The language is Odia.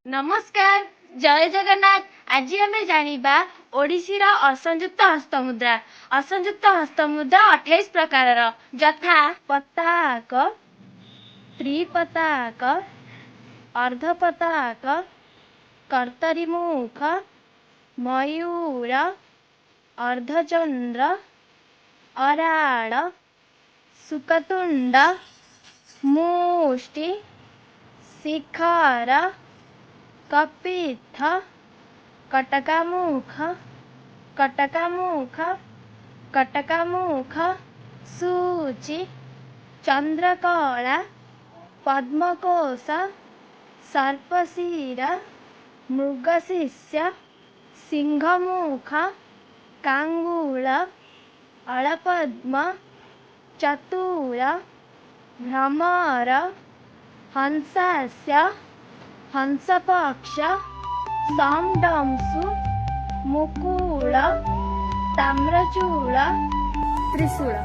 ନମସ୍କାର, ଜୟ ଜଗନ୍ନାଥ। ଆଜି ଆମେ ଜାଣିବା ଓଡ଼ିଶୀର ଅସଂଯୁକ୍ତ ହସ୍ତମୁଦ୍ରା। ଅସଂଯୁକ୍ତ ହସ୍ତମୁଦ୍ରା 28 ପ୍ରକାରର, ଯଥା ପତାକ, ତ୍ରିପତାକ, ଅର୍ଦ୍ଧପତାକ, କର୍ତ୍ତରୀମୁଖ, ମୟୂର, ଅର୍ଦ୍ଧଚନ୍ଦ୍ର, ଅରାଳ, ଶୁକତୁଣ୍ଡ, ମୁଷ୍ଟି, ଶିଖର, କପିତ୍ଥ, କଟକାମୁଖ, କଟକାମୁଖ, କଟକାମୁଖ, ସୂଚି, ଚନ୍ଦ୍ରକଳା, ପଦ୍ମକୋଷ, ସର୍ପଶିର, ମୃଗଶିଷ୍ୟ, ସିଂହମୁଖ, କାଙ୍ଗୁଳ, ଅଳପଦ୍ମ, ଚତୁର, ଭ୍ରମର, ହଂସାସ୍ୟ, ହଂସପକ୍ଷ, ସମଡଂସୁ, ମୁକୁଳ, ତାମ୍ରଚୂଳ, ତ୍ରିଶୂଳ।